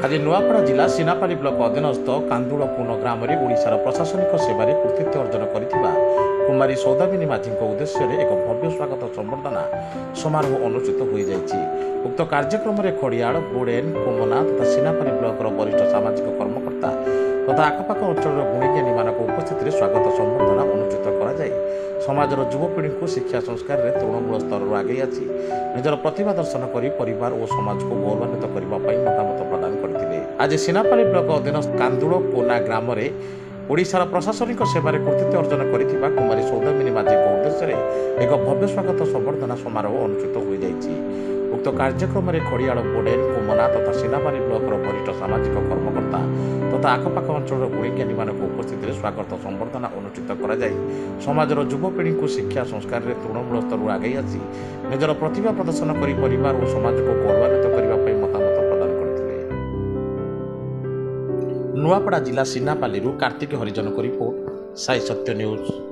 ଆଜି ନୂଆପଡ଼ା ଜିଲ୍ଲା ସିନାପାଲି ବ୍ଲକ ଅଧୀନସ୍ଥ କାନ୍ଦୁଳପୁନ ଗ୍ରାମରେ ଓଡ଼ିଶାର ପ୍ରଶାସନିକ ସେବାରେ କୃତିତ୍ୱ ଅର୍ଜନ କରିଥିବା କୁମାରୀ ସୌଦାମିନୀ ମାଝୀଙ୍କ ଉଦ୍ଦେଶ୍ୟରେ ଏକ ଭବ୍ୟ ସ୍ୱାଗତ ସମ୍ବର୍ଦ୍ଧନା ସମାରୋହ ଅନୁଷ୍ଠିତ ହୋଇଯାଇଛି। ଉକ୍ତ କାର୍ଯ୍ୟକ୍ରମରେ ଖଡ଼ିଆଳ, ବୋଡ଼େନ, କୋମନା ତଥା ସିନାପାଲି ବ୍ଲକର ବରିଷ୍ଠ ସାମାଜିକ କର୍ମକର୍ତ୍ତା ତଥା ଆଖପାଖ ଅଞ୍ଚଳର ଗୁଣୀଜ୍ଞାନୀମାନଙ୍କ ଉପସ୍ଥିତିରେ ସ୍ୱାଗତ ସମ୍ବର୍ଦ୍ଧନା ଅନୁଷ୍ଠିତ କରାଯାଇ ସମାଜର ଯୁବପିଢ଼ିଙ୍କୁ ଶିକ୍ଷା ସଂସ୍କାରରେ ତୃଣମୂଳ ସ୍ତରରୁ ଆଗେଇ ଆସି ନିଜର ପ୍ରତିଭା ଦର୍ଶନ କରି ପରିବାର ଓ ସମାଜକୁ ଗୌରବାନ୍ୱିତ କରିବା ପାଇଁ ମତାମତ ପ୍ରଦାନ କରିଥିଲେ। ଆଜି ସିନାପାଲି ବ୍ଲକ ଅଧୀନ କାନ୍ଦୁଳ କୋନା ଗ୍ରାମରେ ଓଡ଼ିଶାର ପ୍ରଶାସନିକ ସେବାରେ କୃତିତ୍ୱ ଅର୍ଜନ କରିଥିବା କୁମାରୀ ସୌଦାମିନୀ ମାଝୀଙ୍କ ଉଦ୍ଦେଶ୍ୟରେ ଏକ ଭବ୍ୟ ସ୍ୱାଗତ ସମ୍ବର୍ଦ୍ଧନା ସମାରୋହ ଅନୁଷ୍ଠିତ ହୋଇଯାଇଛି। ଉକ୍ତ କାର୍ଯ୍ୟକ୍ରମରେ ଖଡ଼ିଆଳ, ବୋଡ଼େନ, କୋମନା ତଥା ସିନାପାଲି ବ୍ଲକର ବରିଷ୍ଠ ସାମାଜିକ କର୍ମକର୍ତ୍ତା ତଥା ଆଖପାଖ ଅଞ୍ଚଳର ଗୁଣୀଜ୍ଞାନୀମାନଙ୍କ ଉପସ୍ଥିତିରେ ସ୍ୱାଗତ ସମ୍ବର୍ଦ୍ଧନା ଅନୁଷ୍ଠିତ କରାଯାଇ ସମାଜର ଯୁବପିଢ଼ିଙ୍କୁ ଶିକ୍ଷା ସଂସ୍କାରରେ ତୃଣମୂଳ ସ୍ତରରୁ ଆଗେଇ ଆସି ନିଜର ପ୍ରତିଭା ପ୍ରଦର୍ଶନ କରି ପରିବାର ଓ ସମାଜକୁ ଗୌରବାନ୍ୱିତ କରିବା ପାଇଁ ମତାମତ ପ୍ରଦାନ କରିଥିଲେ। ନୂଆପଡ଼ା ଜିଲ୍ଲା ସିନାପାଲିରୁ କାର୍ତ୍ତିକ ହରିଜନଙ୍କ ରିପୋର୍ଟ, ସାଇ ସତ୍ୟ ନ୍ୟୁଜ୍।